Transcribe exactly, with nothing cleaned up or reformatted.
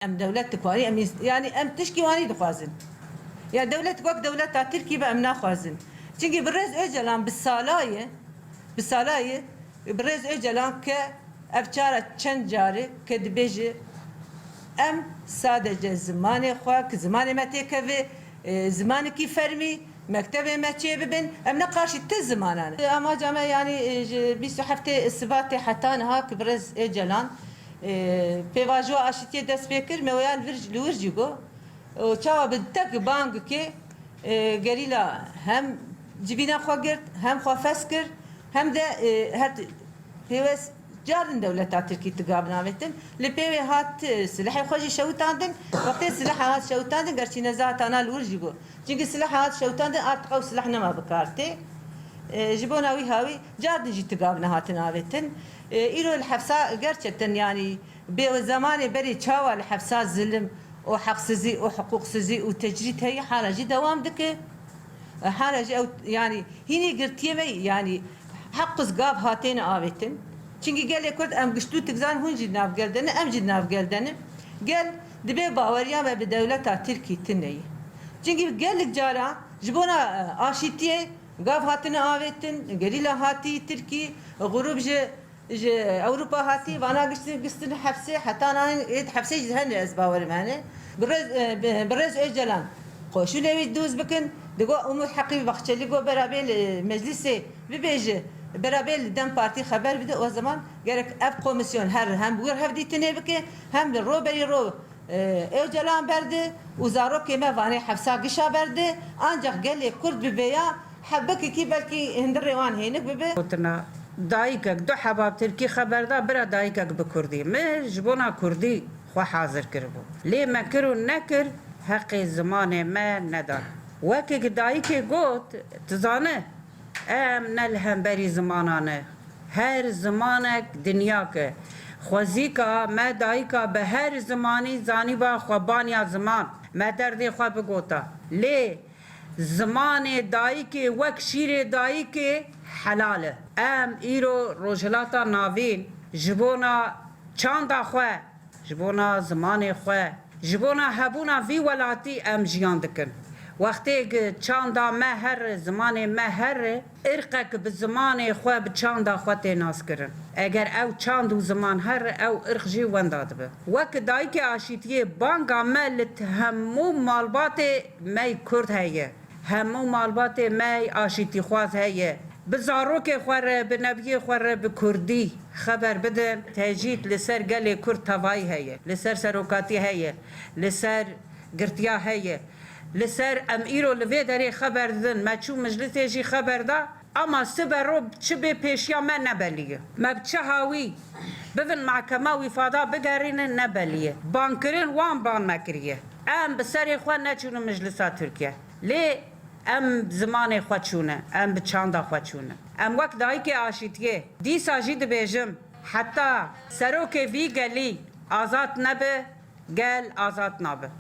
Em dewlet dixwazin, em ins-, yanî em tişkî wanî dixwazin. Ya dewlet wek dewleta Tirkî be em naxwazin. Çimkî birêz Ocalan bi sala ye, bi sala ye, birêz Ocalan ke ev çara çend carî ke dibêje, em sadece zimanê xwe, ki zimanê me têkeve, e, zimanekî fermî, mektebê me çê bibin, em ne qarşî ti zimanan. Amaca me, yanî, e, ji bîst û heftê Sibatê heta niha ki birêz Ocalan, e, pêvajoya aşîtiyê dest pê kir, me wêya li vir, li wir jî got. Û çawa bi tek bangikê, e, gerîla hem civîna xwe girt, hem xwe fes kir, hem de, e, her pêwest Car din dewleta Tirkî tiga binavêtin. Li pê wê hat, e, silehê xwe jî şewitandin. Wextê sileha hat şewitandin, gerçî ne zaheta na li wir jî bû. Çimkî sileha hat şewitandin, artık ew sileh nema bi kar tê. E, ji bona wî hawî car din jî tiga nehatin avêtin. E, îro li hepsa gerçekten, yanî bê zemanê berê çawa li hepsa zilim û heqsizî û hiqûqsizî û tecrîd heye, hala jî dewam dike. E, hala jî ew, yanî hînî girtiyê me, yanî heq quz gav hatêne avêtin. Çimkî gelê Kurd em giştû tik zan, hûn jî di nav gel de ne, em jî di nav gel de ne. Gel dibê baweriya me bi dewleta Tirkî tune ye. Çimkî gelek cara ji bona, e, aşîtiyê gav hatine avêtin, gerîla hatî Tirkî, grûp ji, ji Ewropa hatî, vana giştin, gistin hepsê, heta nanên êd hepsê jî hene ez bawerim hene. Birêz, e, bi-, birêz Ocalan qoşûnê wî dûz bikin, digo Umut Heqî Bahçelî got bera bê li meclisê bibêje, bera bê li DEM Partî xeber bide, o zaman gerek ev komîsyon her hem wir hevdîtinê bike, hem li ro berî ro, e, Ocalan berde û zarokê me vanê hepsa gişa berde, ancak gelê Kurd bi vêya hebikekî belkî hundirê wan hênik bibe. Gotina dayikek du heba bi tirkî xeber da, bira dayikek bi kurdî. Min ji bona kurdî xwe hazir kiribû. Lê me kir û nekir, heqê zimanê me nedan. Wekek dayikê got, tu zane, em ne li hemberî zimana ne. Her zimanek dinyake. Xwezîka me dayika bi her zimanî zanîba xwe baniya ziman. Me derdê xwe bigota. Lê zimanê dayikê wek şîrê dayikê helal e. Em îro Rojhilata Navîn ji bona çanda xwe, ji bona zimanê xwe, ji bona hebûna vî welatî em jiyan dikin. Wextê ku çanda me herre, zimanê me herre, irqek bi zimanê xwe, bi çanda xwe tê naskirin. Eger ew çand û ziman herre, ew irq jî wenda dibe. Wek dayikê aşîtiyê banga me li t-, hemû malbatê me yî kurd heye. Hemû malbatê me aşîtîxwaz heye. Bi zarokê xwe re, bi neviyê xwe re bi kurdî xeber bidin. Tecrîd li ser gelê kurd tevayî heye, li ser serokatî heye, li ser girtiya heye. Li ser em îro li vê derê xeber didin, me çû meclisê jî xeber da, ama sibe ro çi bê pêşiya me ne belî ye. Me bi çi hawî bivin mehkema wî fada bigerînin ne belî ye. Bankirin wan ban me kiriye. Em bi serê xwe neçûnin meclisa Tirkiye. Lê em zimanê xwe çûne, em bi çanda xwe çûne. Em wek dayikê aşîtiyê dîsa jî dibêjim, heta serokê vî gelî azad nebe, gel azad nabe.